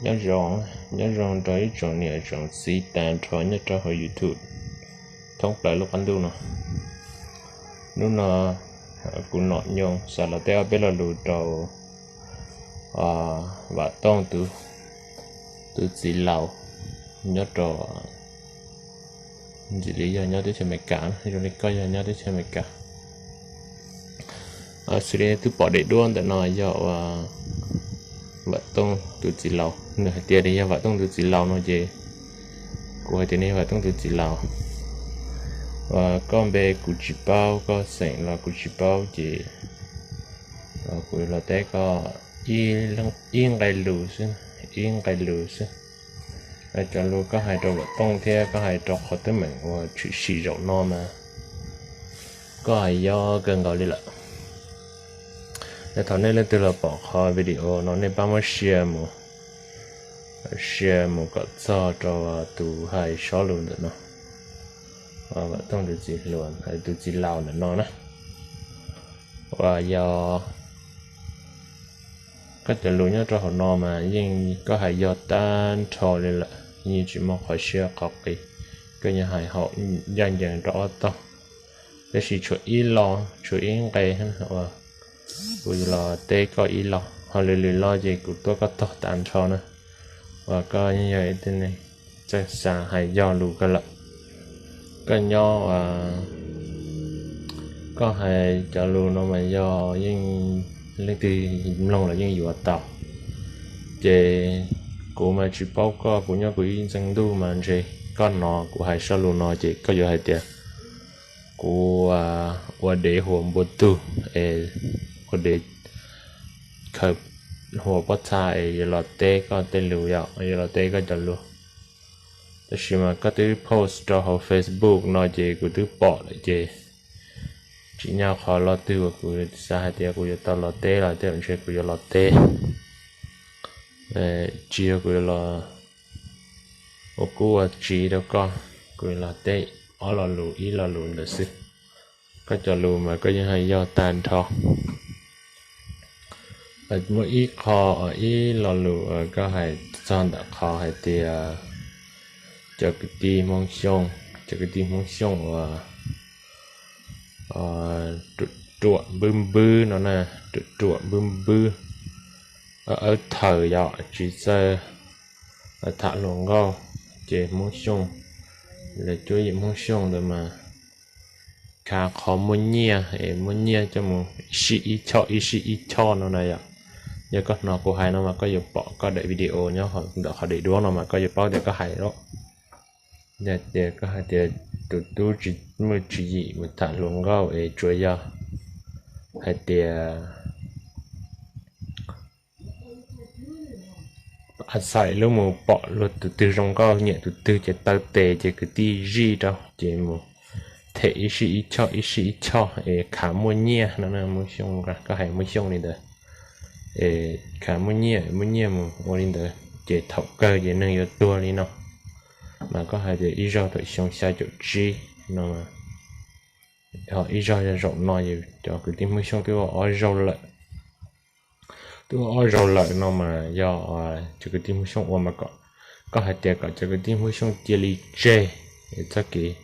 Nyob zoo, nyob zoo rau ib tsoom niam tsoom txiv tag nrho nyob rau hauv YouTube thoob plaws lub qab ntuj no. Hnub no kuv Nom Nyoog xav los teb ob peb lo lus rau Vam Tooj tus txiv laus nyob rau, ntxim li yog nyob teb chaws Amelikas, zoo li koj yog nyob teb chaws Amelikas. Xws li twb pom daim duab ntawm no yog ua Vam Tooj tus txiv laus, nws hais tias nws yog Vam Tooj tus txiv laus no ces kuv hais tias nws yog Vam Tooj tus txiv laus. Koj npe kuv tsis paub, koj xeem los kuv tsis paub ces kuv los teb koj ib nqe lus xwb, ib nqe lus xwb. Cov lus koj hais rau Vam Tooj thiab koj hais rau qhov teeb meem uas tshwm sim zaum no mas koj hais yob kawg nkaus li lawm. Yog thaum nej leej twg los pom qhov video no nej pab muab share mus, share mus kom txog rau tus hais sob lus ntawm no, Vam Tooj tus txiv hluas, tus txiv laus ntawm no na. Uas yog koj cov lus nyob rau hauv no mas yeej koj hais yog tag nrho li lawm, yeej tsis muaj qhov siab qhov qis, koj yeej hais haum ncaj ncees rau ob tog. Tab sis tshuav ib lo, tshuav ib nqe uas kuv yuav los teb koj ib lo, ho lwm lwm lo ces kuv tuaj koj tog tag nrho na. Uas koj yeej yog ib tug neeg txawj xav hais yog lus kawg lawm. Koj nyob, koj hais cov lus no mas yog yeej leej twg mloog los yeej yuav tau. Ces kuv mas tsis paub koj, kuv nyob kuv ib ntxeeg ntuj mas ntshe koj hnov kuv hais sob lus no ces koj yuav hais tias kuv ua dev huas npua tug es ua dev khaws huas pob txha es yuav los teb koj tej lus, yog yuav los teb koj cov lus. Tab sis mas koj twb post rau hauv Facebook no ces kuv twb pom lawm ces tsis nyog qhov lo twg uas kuv xav hais tias kuv yuav tau los teb los tej zaum ntshe kuv yuav los teb. Tsis yog kuv yuav los ua kub ua tsiv rau koj, kuv yuav los teb ob lo lus ib lo lus ntawd xwb. Koj cov lus mas koj yeej hais yog tag nrho. Muaj ib qho, ib lo lus koj hais txog ntawm qhov hais tias cov kwv tij Hmoob Xyooj, cov kwv tij Hmoob Xyooj uas ruam npwb npwb no na, ruam ruam npwb npwb, awb thawm yom, tsis txawj tham hluas nkauj, ces Hmoob Xyooj, lawv cuab yim Hmoob Xyooj ntawd mas khav qhov muaj nyiaj es muaj nyiaj coj mus ib sij ib choj ib sij ib choj no na yom. Yog koj hnov kuv hais no mas koj yuav pom koj daim video nyob ntawm qhov daim duab no mas koj yuav paub tias koj hais lawm. Yog tias koj hais tias tus tub tsis muaj tswv yim mus tham hluas nkauj es tsuas yog hais tias xaim lub mus pom luag tus twg zoo nkauj nyiam tus twg ces taw tes ces kwv tij zij rau ces mus them ib sij ib choj ib sij ib choj es khav muaj nyiaj no na. Hmoob Xyooj, koj hais Hmoob Xyooj li ntawd es khav muaj nyiaj, muaj nyiaj mus ua li ntawd ces thaum kawg ces neeg yuav tuag li no. Mas koj hais tias ib zaug thaum xyoo xya caum tsib no, ho ib zaug yog zaum no, cov kwv tij Hmoob Xyooj twb ua ob zaug lawm. Twb ua ob zaug lawm no mas yog cov kwv tij Hmoob Xyooj ua mas kom, koj hais tias kom cov kwv tij Hmoob Xyooj cia li tseg txoj kev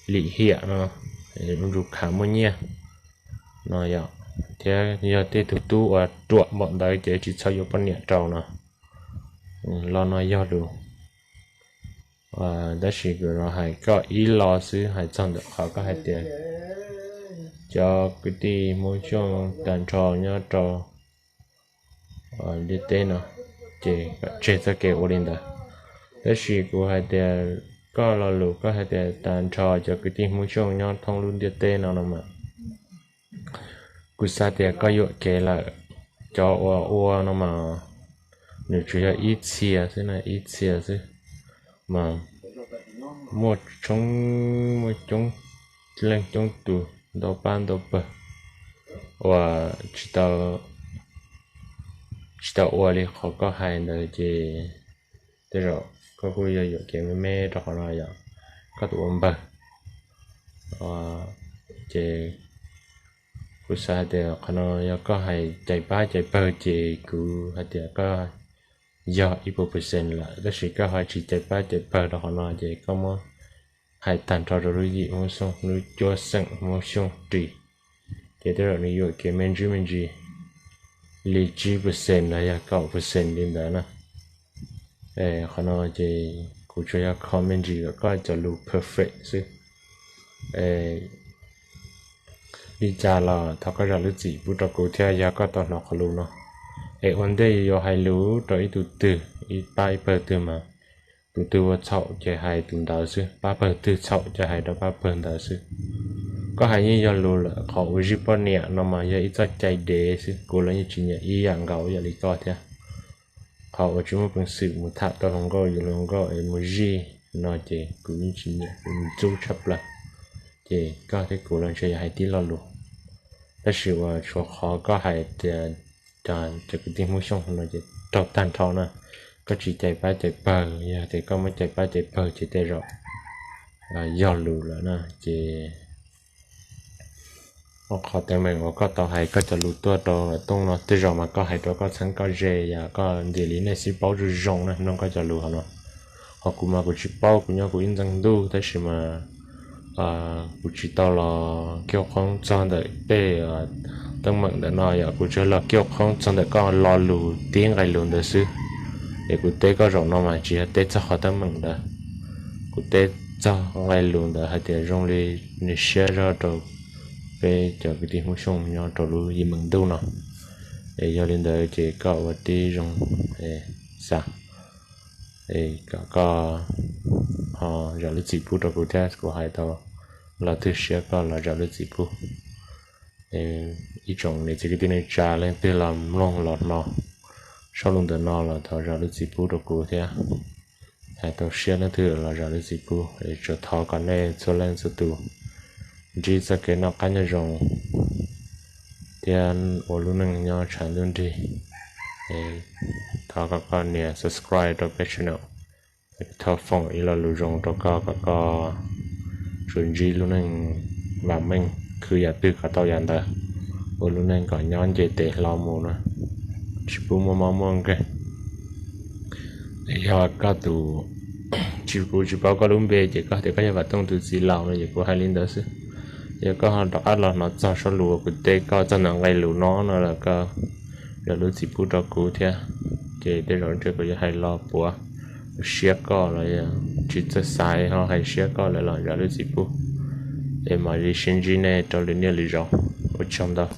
lim hiam no, ua ntsuj khav muaj nyiaj no yom, thiab yog tej tus tub uas ruam npaum ntawd ces tsis txhob yuav poj niam rau no. Lo no yog lus, tab sis kuv los hais koj ib lo xwb, hais txog ntawm qhov koj hais tias cov kwv tij Hmoob Xyooj tag nrho nyob rau ntiaj teb no, ces kom tseg txoj kev ua li ntawd. Tab sis kuv hais tias koj lo lus koj hais tias tag nrho cov kwv tij Hmoob Xyooj nyob thoob lub ntiaj teb no no mas, kuv xav tias koj yuam kev lawm. Cov uas ua no mas nws tsuas yog ib txhia xwb na, ib txhia xwb, mas muaj tshoob, muaj coob leej coob tus ntau pab ntau pawg uas tsis tau, tsis tau ua li qhov koj hais ntawd ces tej zaum koj kuj yuav yuam kev me me rau qhov no yom, koj tus ua npawg. Ces kuv xav hais tias qhov no yog koj hais cais pab cais pawg ces kuv hais tias koj yog ib puas percent lawm, tab sis koj ho tsis cais pab cais pawg rau qhov no ces koj muab hais tag nrho rau lub yim Hmoob Xyooj, lub cuab xeem Hmoob Xyooj ris, ces tej zaum nws yuam kev me ntsis me ntsis li tsib percent los yog kaum percent li ntawd na. Qhov no ces kuv tsuas yog kho me ntsis kom koj cov lus perfect xwb. Li cas los thov koj zam lub txim pub rau kuv thiab yog koj tau hnov qhov lus no. Es ua ntej yuav hais lus rau ib tug twg, ib pab ib pawg twg mas tus twg ua txhaum ces hais tus ntawd xwb, pab pawg twg txhaum ces hais rau pab pawg ntawd xwb. Koj hais yeej yog lus lawm, qhov uas zij poj niam no mas yog ib txoj cai dev xwb, kuv los yeej tsis nyiam ib yam nkaus ib yam li koj thiab. Qhov uas tsis muaj peev xwm mus tham tau hluas nkauj yuav hluas nkauj es mus zij no ces kuv yeej tsis nyiam, kuv ntxub tshaj plaws. Ces koj thiab kuv los ntshe yog hais tib lo lus, tab sis uas tshuav qhov koj hais tias cov kwv tij Hmoob Xyooj no ces raug tag nrho na. Koj tsis cais pab cais pawg, yog tias koj muab cais pab cais pawg ces tej zaum yog lus lawm na. Ces qhov teeb meem uas koj tau hais koj cov lus tuaj rau Tooj no tej zaum mas koj hais rau koj txheeb koj ze, yog koj ntxias li nej xib paub zoo zoo na, mloog koj cov lus hov no. Ho kuv mas kuv tsis paub, kuv nyob kuv ib ntxeeg ntuj, tab sis mas kuv tsis tau los kiaj qhoob txog ntawm tej teeb meem ntawm no, yog kuv tsuas los kiaj qhoob txog ntawm koj lo lus tib nqe lus ntawd xwb. Es kuv teb koj zaum no mas tsis yog teb txog qhov teeb meem ntawd, kuv teb txog nqe lus ntawd hais tias zoo li nws siab zog rau peb cov kwv tij Hmoob Xyooj nyob rau lub yim meem ntuj no. Es yog li ntawd ces koj ua tib zoo xav, kom koj ho zam lub txim pub rau kuv thiab, kuv hais tau los twg siab koj los zam lub txim pub. Ib tsoom niam txiv kwv tij neej tsa leej twg los mloog los hnov zaj lus ntawm no los thov zam lub txim pub rau kuv thiab. Hais tau siab leej twg los zam lub txim pub, es tsuas thov kom nej txhua leej txhua tus ntsib txoj kev noj qab nyob zoo thiab ua lub neej nyob tshav ntuj nrig. Thov kom koj nias subscribe rau peb channel, thov foom ib lo lus zoo rau koj kom koj tsuas ntsib lub neej vam meej, khwv yam twg kom tau yam ntawd, ua lub neej kom nyob nce tes hlo mus na, tsis pub muaj mob muaj nkeeg. Yog koj tus, tsis, kuv tsis paub koj lub npe ces koj tias koj yog Vam Tooj tus txiv laus no ces kuv hais li ntawd xwb. Yog koj ho rov qab los hnov txog zaj lus uas kuv teb koj txog ntawm nqe lus no no lawm, koj zam lub txim pub rau kuv thiab. Ces tej zaum ntshe kuv yuav hais lo puav siab koj los yog tsis txawj xaiv ho hais siab koj lawm los zam lub txim pub. Es mam li sib ntsib nej rau lwm niaj lwm zaus. Ua tsaug ntau.